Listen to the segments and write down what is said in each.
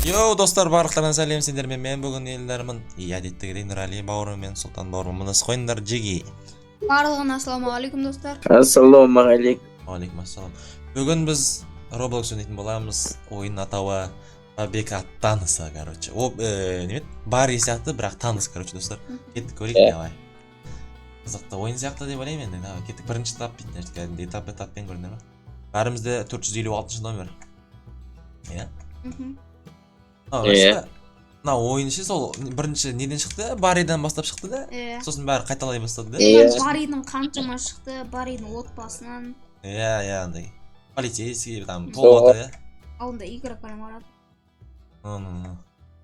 Йоу, достар, барлықтарына сәлем! Сендермен мен бүгін Елдармын. И әдеттегідей Нұрәли бауырым мен Сұлтан бауырым. Мұны қойыңдар, жеги. Барлығына ассалаумағалейкум, достар. Ассалаумағалейкум. Уағалейкум ассалам. Бүгін біз Roblox ойнайтын боламыз. Ойын атауы «Побег от Таноса», короче. О, неме еді? Барри сияқты, бірақ Танос, короче, достар. Кеттік, көрейік, давай. Қызықты ойын сияқты деп ойлаймын енді. Давай, кеттік, бірінші этап дейді. Мына жерде кәдімгідей этап этаппен, көрдіңдер ма? Бәрімізде 456 номер. Иә. Мынау Иә. рас па? Мына ойын ше, сол бірінші неден шықты? Барридан бастап шықты да. Иә. Сосын бәрі қайталай бастады да. Иә. Барридің қаншама шықты, Барридің отбасынан. Иә, андай. Полицейский там Сол. толып жатыр, иә. Алдында «Игра кальмара». Ну, ну, ну.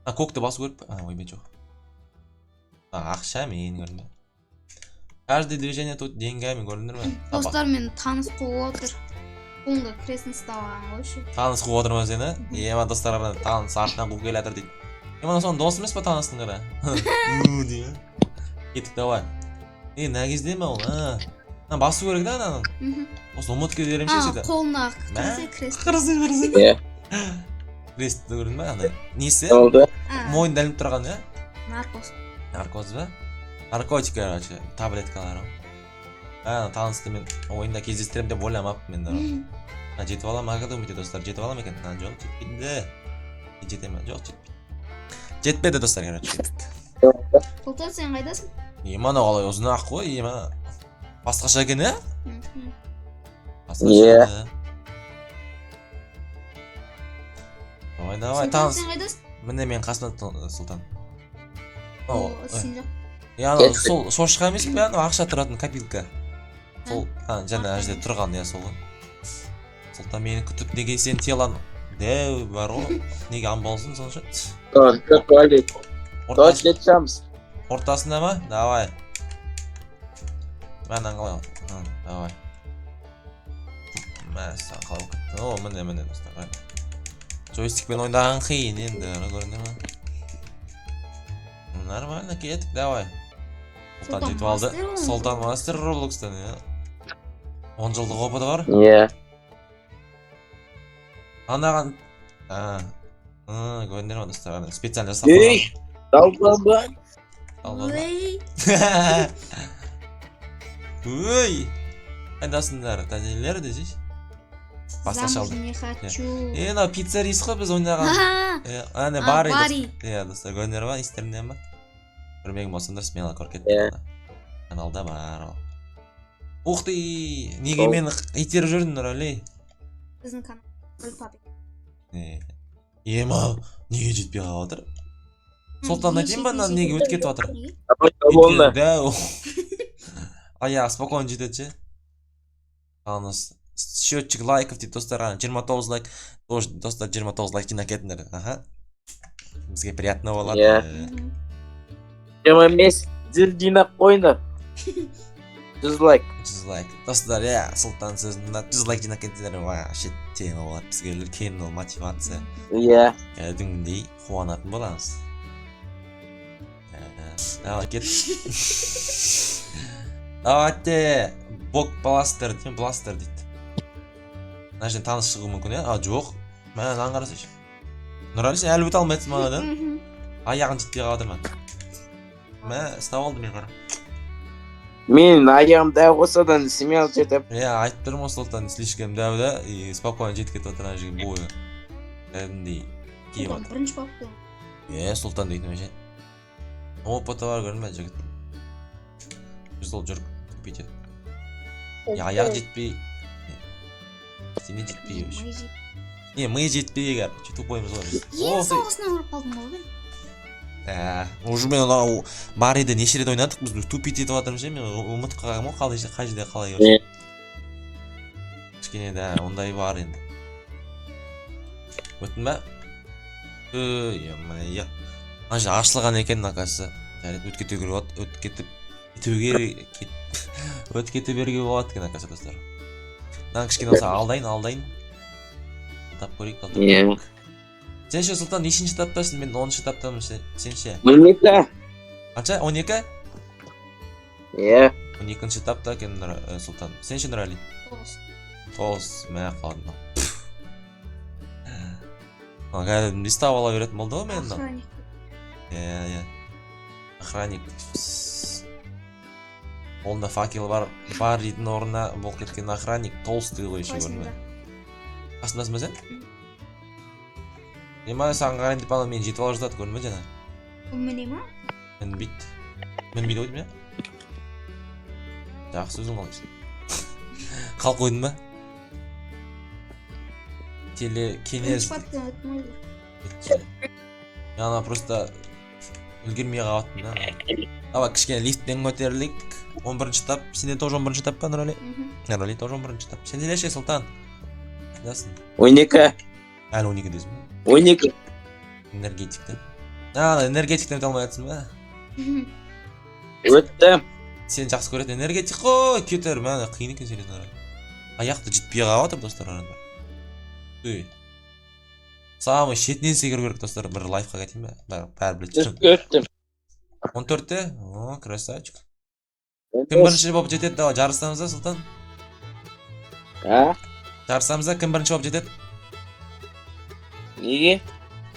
А, көкті басу керек па? А, ойбай, жоқ. А, ақша мен көрдің бе? Каждое движение тут деньгами, көрдіңдер ме? Достар, мен Танос қуып отыр. Қолында крест ұстап алған ғой ше. Танос қуып отыр ма сені? Ема, достар, ана Танос артынан қуып келе жатыр дейді. Ема, соның досы емес па Таностың, қара? У дейді. Кеттік, давай. Е, мына кезде ме ол? А. Мына басу керек да ананы. Осы ұмытып кете беремін ше А, всегда. қолына Мә? кірсе, крест. Қарасай, қарасай. Иә. Крестті көрдің бе? Андай несі? Oldu. А, Мойнында ілініп тұрған, иә? Наркоз. Наркоз ба? Наркотик, короче, таблеткалар ғой. А, Таносты мен ойында кездестіремін деп ойламаппын мен де. А, жетіп аламын, как думаете, достар, жетіп аламын екен? А, жоқ, жетпейді. Жете ме? Жоқ, жетпейді. Жетпеді, достар, короче, кеттік. Сұлтан, сен қайдасың? Ема, анау қалай ұзын ақ қой, ема. Басқаша екен, иә? Мхм. Басқаша. Иә. Да. Давай, давай, Сұлтан, Танос. сен қайдасың? Міне, мен қасымда Сұлтан. О, О, сен жоқ. е, анау Кеттік. сол шошқа емес пе, анау ақша тұратын копилка? Сол, а, жаңа ана жерде тұрған, иә, сол ғой. Сұлтан мені күтіп, неге сен телан дәу бар ғой, неге амбалсың сонша? Только туалет. Ортасы, Туалет шамс. ортасында ма? Давай. Мә, қалай алды? Давай. Мәссаған, қалай болып кетті? О, міне, міне, достар. Қара. Джойстикпен ойнаған қиын енді, көрдіңдер ма? Нормально, кеттік, давай. Сұлтан Сұлтан жетіп алды. мастер ғой. Сұлтан мастер Роблокстан, иә. 10 жылдық опыты бар. Иә. Анаған, а, көрдіңдер ма, достар, ана специально жасап Ей! қойған. Далбанба. Алған ба? Ой. Өй! Қайдасыңдар, тәтелер десейші. Басқа Замуж шалды. не хочу. Е, мынау пиццерис қой біз ойнаған. А, Е, ане а, Барри. Барри. Иә, достар, көрдіңдер ма, естеріңде ма? Көрмеген болсаңдар, смело көріп Иә. кеттік. Каналда бар ол. Ух ты, неге Сол. мені итеріп жүрдің, Нұрәли? Біздің канал. Папик. Е, ема, неге жетпей қалып отыр? Сұлтан, айтайын ба, мына неге өтіп кетіп жатыр? Неге? Болна. Өйткені дәу. Аяғы спокойно жетеді ше. Танос. Счетчик лайков дейді, достар, ана 29 лайк. Тоже, достар, 29 лайк жинап кетіңдер. Аха. Бізге приятно болады. Иә. 25. 100 жинап қойыңдар. 100 лайк. 100 лайк. Достар, иә, Сұлтан сөзін тыңдап 100 лайк жинап кетсеңдер, вообще тема болады. Бізге үлкен ол мотивация. Иә. Кәдімгідей қуанатын боламыз. Давай, кет. Давайте, бок бластер деймін, бластер дейді. Мына жерден Танос шығуы мүмкін, иә? А, жоқ. Мә, мынаны қарасайшы. Нұрәлі, сен әлі өте алмайсың манадан. Аяғың жетпей қалып жатыр ма? Мә, ұстап алды мен, қара. Мен аяғым дәу болса да смело жетіп. Иә, айтып тұрмын ғой, Сұлтан слишком дәу да, и спокойно жетіп кетіп жатыр ана жерге бойы. Кәдімгідей киіп Сұлтан жатыр. бірінші болып қойған. Е, Сұлтан дейтін вообще. Опыты бар, көрдің бе, жігіт. Біз ол жүріп бүйтеді. Я, аяқ жетпей. Сене жетпей вообще. Ми жет- Не, ми жетпей, короче, тупоймыз ғой біз. Ең Ох ты. соңғысына өліп қалдым ғой мен. Ә, уже мен анау Барриді неше рет ойнадық, біз тупить етіп жатырмыз ше, мен ұмытып қалғанмын ғой, қалай, қай жерде қалай вообще. Кішкене да, ондай бар енді. Өттің ба? Ой, ё-моё. Ана жер ашылған екен, оказывается. Жарайды, өтіп кете беруге болады, өтіп кетіп кетуге кет өтіп кете беруге болады екен, оказывается, достар. Мынаны кішкене болса алдайын, алдайын. Алдап көрейік, алдап Иә. көрейік. Сен ше, Сұлтан, нешінші этаптасың? Мен 10-шы этаптамын, сен ше? 12. Қанша? 12? Иә. 12-этапта екен Сұлтан. Сен ше, Нұрәли? 9. Тоғыз, мә, қалдым. Мына кәдімгідей ұстап ала беретін болды ғой мені мынау. Охранник. Иә, охранник. Қолында факел бар, бар дейтін орнына болып кеткен охранник толстый ғой еще, көрдің бе? Қасындасың ба сен? Ема, саған қарайын деп, ана мені жетіп ала жатады, көрдің бе жаңа? Ол міне ма? Мінбейді, мінбейді ғой деймін, иә. Жақсы, өзің қалайсың? Қалып қойдың ба? Телекинез. Бірінші парктен өттім ғой. Мен ана просто үлгермей қалыппын да. Давай, кішкене лифтпен көтерілейік. 11-этап. Сенде тоже 11-этап па, Нұрали? Мхм. Нұрали тоже 11-этап. Сенде неше, Сұлтан? Қайдасың? 12. Әлі 12-десің ба? 12. Энергетик та, а, энергетиктен өте алмай жатсың ба? Өттім. Сен жақсы көретін энергетик қой, кетер. Мә, қиын екен сенен. Ара, аяқты жетпей қалып жатыр, достар, қараңдар. Үй, самый шетінен секіру керек, достар. Бір лайфхак айтайын ба? Бәрі білетін шығар. Өттім. 14-те. О, красавчик! Кім бірінші болып жетеді? Давай, жарысамыз да, Сұлтан. А? Жарысамыз да, кім бірінші болып жетеді? Неге?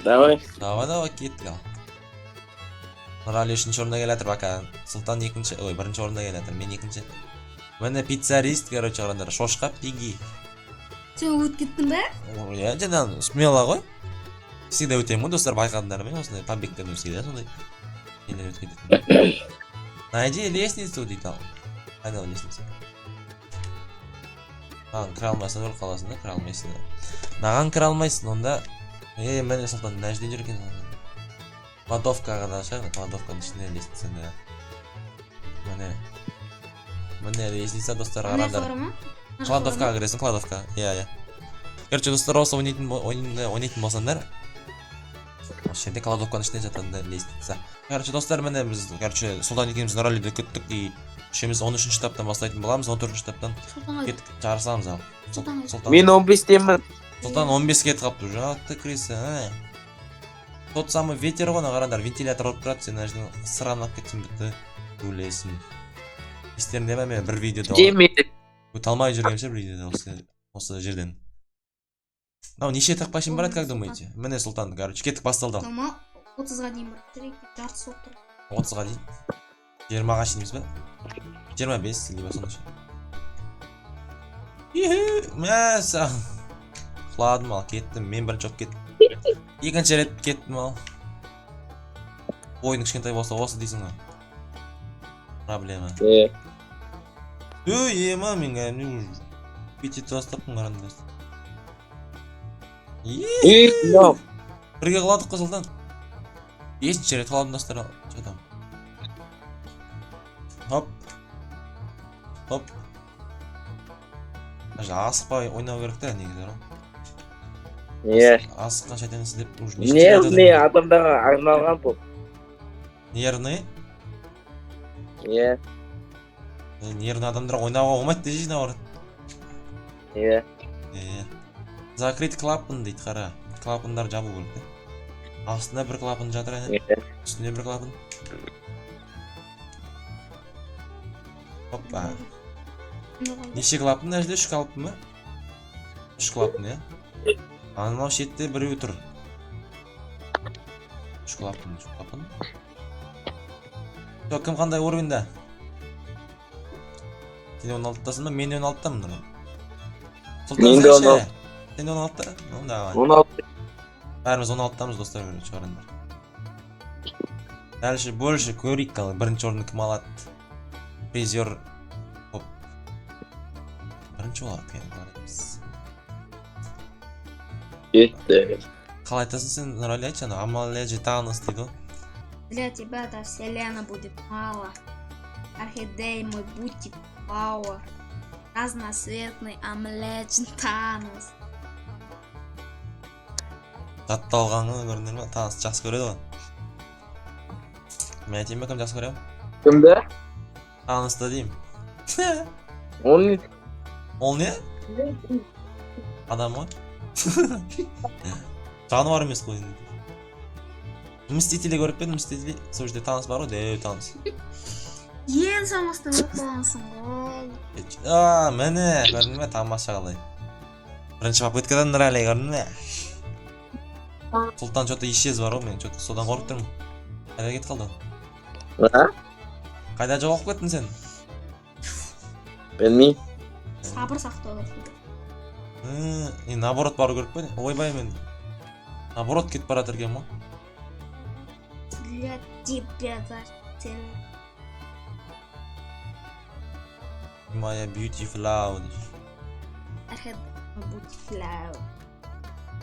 Давай. Давай, давай, кеттік. Ал, Нұрали үшінші орында келе жатыр пока, Сұлтан екінші, ой, бірінші орында келе жатыр, мен екінші. Міне, пиццарист, короче, қараңдар, шошқа Пиги. Сен өтіп кеттің бе? Иә, жаңағы смело ғой, всегда өтемін ғой, достар, байқадыңдар ма? Осындай побегтерден всегда сондай нелер өтіп кететін. «Найди лестницу» дейді. Ал қайда ол лестница? Маған кіре алмайсың, өліп қаласың да. Кіре алмайсың, маған кіре алмайсың онда. Е, міне, Сұлтан мына жерден жүр екен. Кладовкаға да шығар, кладовканың ішінде лестница да. Міне, міне лестница, достар, Ана қараңдар. жаққа бара ма? Ана жаққа бара ма? Кладовкаға кіресің, кладовка, иә. Короче, достар, осы ойынды ойнайтын болсаңдар, осы жерде, кладовканың ішінде жатады да лестница. Короче, достар, міне, біз, короче, Сұлтан екеуміз Нұралиді күттік и үшеуміз 13-этаптан бастайтын боламыз, 14-этаптан. Сұлтан қайда? Кеттік, жарысамыз. Ал. Сұлтан қайда? Сұлтан. Мен 15-темін. Сұлтан 15-ке кетіп қалыпты уже. А, ты крыса, а. Тот самый ветер ғой ана, қараңдар, вентилятор ұрып тұрады. Сен ана жерден сыранап кетсең, бітті, өлесің. Естеріңде ме, мен бір видеода Жеме. өте алмай жүргенмін ше бір видеода осы жерден. Мынау неше этапқа шейін барады, как думаете? Міне, Сұлтан, короче, кеттік, басталды. Ал. Мама, 30-ға дейін барып тұр екен, жартысы болып тұр. 30-ға дейін, 20-ға шейін емес па? 25 либо сондай ше. Мәссаған, құладым. Ал, кеттім, мен бірінші болып кеттім, екінші рет кеттім. Ал, ойын кішкентай болса, осы дейсің ғой, проблема. Е, Өй, ема, мен кәдімгідей уже бүйтіп бастаппын, қараңдар. Е, Ей, мынау. Бірге құладық қой, Сұлтан. Бесінші рет құладым, достар. Че там? Хоп, хоп. Даже асықпай ойнау керек та негізі ғой. Е, Асыққан шайтан ісі деп уже неше рет нервный айтамын. Адамдарға арналған бұл. Нервный? Е, Нервный адамдар ойнауға болмайды десейші, наоборот. Е. Е, «Закрыть клапан» дейді, қара, клапандар жабу керек та. Астында бір клапан жатыр, әне. Е. Үстінде бір клапан. Опа! Неше клапан мына жерде? Үш клапан ба? Үш клапан, иә. Анау шетте біреу тұр. Үш клапан, үш клапан. Жоқ, кім қандай уровеньда? Сен 16-тасың ба? Мен 16-тамын, Нұрай. Сұлтан, Мен де сен ше? 16. Сен де 16-та? Ну давай. 16. Бәріміз 16-тамыз, достар, короче, қараңдар. Дальше больше көрейік. Ал, бірінші орынды кім алады? Призер. Хоп. Бірінші болады екен, қараймыз. Жетті. Қалай айтасың сен, Нұрали, айтшы, ана Амалия Танос дейді ғой. Для тебя та вселенная будет мало. Орхидей мой бутик пауэр. Разноцветный омлечен Танос. Жатталған ғой, көрдіңдер ма? Танос жақсы көреді ғой. Мен айтайын ба, кім жақсы көремін? Кімді? Таносты деймін. Оны Ол не? Адам ғой. Жануар емес қой енді. Мстители көріп пе едің, Мстители? Сол жерде Танос бар ғой, дәу Танос. Ең соңғысында өліп қалғансың ғой. А, міне, көрдің бе, тамаша қалай. Бірінші попыткадан Нұрәли, көрдің бе? Сұлтан что-то исчез бар ғой, мен что-то содан қорқып тұрмын. Қайда кетіп қалды? А? Қайда жоғалып кеттің сен? Білмеймін. Сабыр сақтау керек. Не, наоборот бару керек па, не? Ойбай, мен наоборот кетіп бара жатыр екенмін ғой. Для тебя сен. Моя beautiful дейді. Beautiful.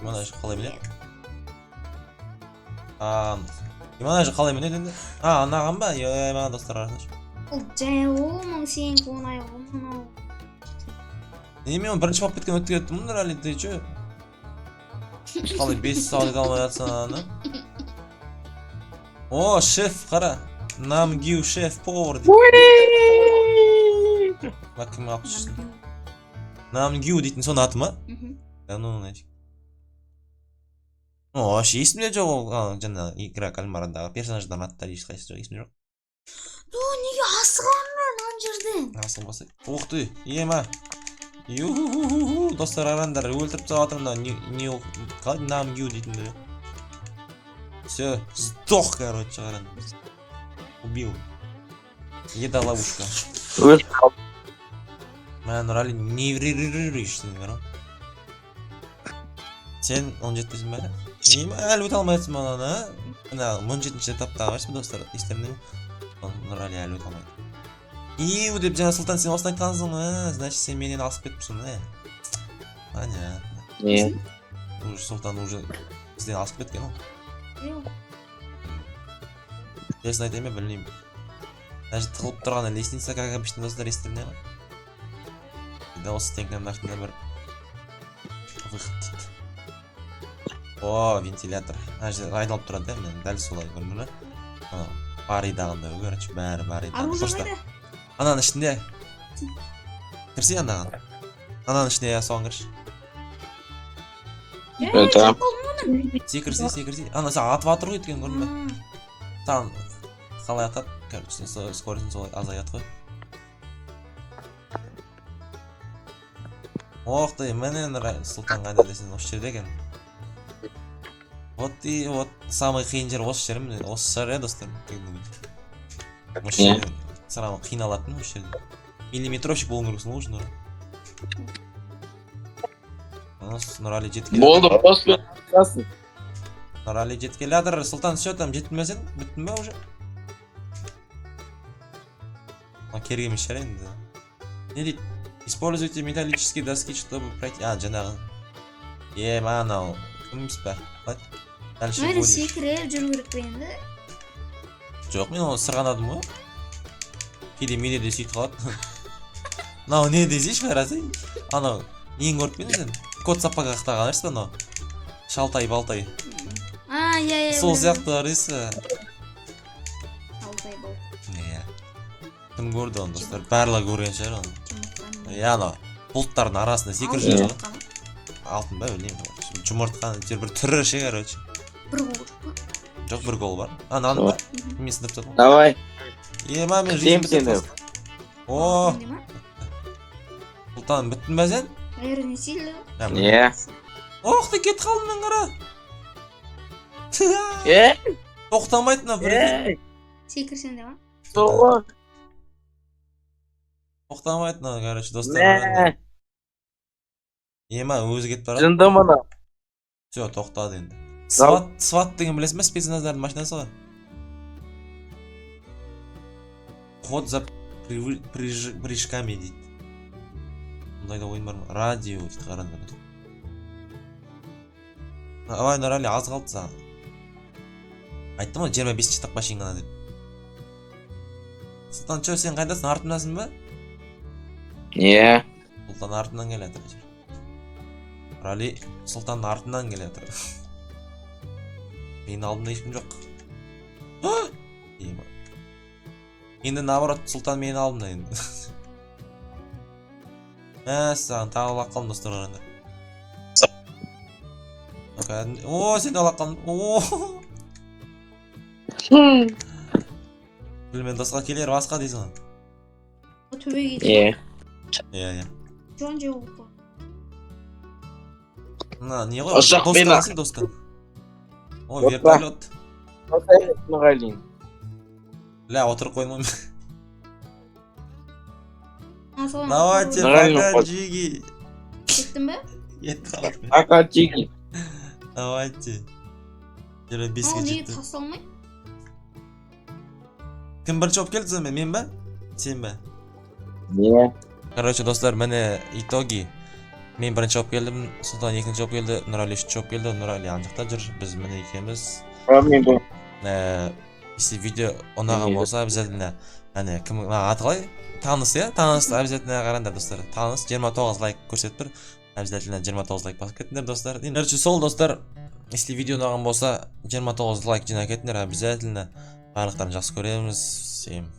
Имана қалай мінеді? А, Имана қалай мінеді енді? А, анаған ба? Е, мына достар, қарасаңшы. Ол жай ол мың, сенікі оңай ғой мынау. Не, мен бірінші попытканы өтіп кеттім ғой, Нұрәли, ты че? Қалай 5 сағат ете алмай жатсың ананы? О, шеф, қара. Намгю шеф повар дейді. Мына кім алып жүрсің? Намгю дейтін соның аты ма? Мгм. Да ну нафиг. О, вообще есімде жоқ ол, жаңағы «Игра кальмарадағы» персонаждардың аттары ешқайсысы жоқ, есімде жоқ. О, неге асығамын мен ана жерден? Асылмаса. Ух ты, ема. Ю, достар, қараңдар, өлтіріп тастап жатыр мына не, не қалай Намгю дейтінді. Все, сдох, короче, қараңдар. Убил. Еда ловушка. Өліп қалдым. Мә, Нұрәлі, не сен, қара. Сен 17-сің бе? Не, әлі өте алмай жатсың ба ананы, а? Мына 17-ші этаптағы емес пе, достар, естеріңде ме? Нұрәли әлі өте алмайды. Иу деп жаңа, Сұлтан, сен осыны айтқансың ғой, а? Значит, сен менен асып кетіпсің, ә? Понятно. Не? Уже Сұлтан уже бізден асып кеткен ғой. Жоқ. Честно айтайын ба, білмеймін. Даже тығылып тұрған лестница, как обычно, достар, естеріңде ме? Да, осы стенканың артында бір выход дейді. О, вентилятор. Ана жерде айналып тұрады, иә, міне, дәл солай, көрдің бе? Анау Барридағындай ғой, короче, бәрі Барридағындай. Оружие Просто қайда? Ананың ішінде. Кірсе анаған. Ананың ішінде, иә, соған кірші. Е, Это. жоқ болдым. Секірсе, секірсе. Ана саған атып жатыр ғой, өйткені, көрдің бе? Саған қалай атады? Короче, сен скоростың солай азаяды ғой. Ох ты, міне Сұлтан қайда десең, осы жерде екен. Вот и вот самый қиын жер осы жер, міне, осы жер, иә, достар, как думаете? Осы Иә. жерде саған қиналатын осы жерде. Миллиметровщик болуың керексің ғой уже, Нұрәлі. Нұрәлі жетіп келе Болды, жатыр. бос жатасың. Нұрәлі жетіп келе жатыр. Сұлтан, все там, жеттің бе сен? Біттің бе уже? А, керек емес шығар енді. Не дейді? Используйте металлические доски, чтобы пройти. А, жаңағы. Е, мынау. Кім емес пе? Қалай? Дальше Мына будешь. секіріп жүру керек пе енді? Жоқ, мен оны сырғанадым ғой. Кейде менде де сөйтіп қалады. Мынау не десейші, қарасай. Анау нені көріп пе едің сен? «Кот в сапогахтағы» емес пе анау? Шалтай балтай. А, иә, иә. Сол білемін. сияқты бар дейсіз. Алтай бол. Иә. Кім көрді оны, достар? Барлығы көрген шығар оны. Жұмыртқаны. Иә, анау бұлттардың арасында секіріп Алтын жүреді ғой. жұмыртқа ма? Алтын ба, білмеймін. Жұмыртқа әйтеуір бір түрі ше, короче. Бір қол жоқ па? Жоқ, бір гол бар. А, наны ба? Мгм. Мен сындырып тастадым ғой. Давай. Ема, мен Күтемін жизнь бітіп сені. қалды. О, Алтын дей ма? Сұлтан, біттің ба сен? Наверное, сильно. Ә, міне. Не? Ох ты, кетіп қалдым мен, қара. Е? Тоқтамайды мына, прикинь. Ей, Секірсең де ма? соғы. Тоқтамайды мына, короче, достар. Мә, Ема, өзі кетіп барады. жынды мына. Все, тоқтады енді. Сват, сват деген білесің бе? Спецназдардың машинасы ғой. Ход за прыжками дейді. Мұндай да ойын бар ма? Радио дейді, қараңдар. Давай, Нұрәлі, аз қалды саған. Айттым ғой, 25-ші этапқа шейін ғана деп. Сұлтан, че, сен қайдасың? Артымдасың ба? Не? Сұлтан артынан келе жатыр. Нұрәлі Сұлтанның артынан келе жатыр. Менің алдымда ешкім жоқ. Ема. Енді наоборот, Сұлтан менің алдымда енді. Мәссаған, тағы құлап қалдым, достар, қараңдар. Кәдімгі. О, сен де құлап қалдың. О. Білмен досқа келер басқа дейсің ғой. Төбеге Е. Иә, иә. жон жеу болып. Мына не ғой? Ұшақ Доска мені- десең, доска. О, Опа. вертолет. Нұрғали. Ля, отырып қойдым ғой. А, соған Давайте, Нұрғали. пока, джиги. Кеттің бе? Кетіп қалдым. Пока, джиги. Давайте. 25-ке Ал неге жеттім. тасталмай? Кім бірінші болып келді сонымен, мен ба, сен ба? Не? Короче, достар, міне итоги. Мен бірінші болып келдім, Сұлтан екінші болып келді, Нұрәлі үшінші болып келді. Нұрәлі ана жақта жүр, біз міне екеуміз. Мен бұл Если видео ұнаған Неге? болса, обязательно, әне, кім, мына аты қалай, Таныс, иә, Таныс, обязательно қараңдар, достар. Таныс 29 лайк көрсетіп тұр, обязательно 29 лайк басып кетіңдер, достар. Енді, короче, сол, достар, если видео ұнаған болса, 29 лайк жинап кетіңдер обязательно. Барлықтарын жақсы көреміз. Всем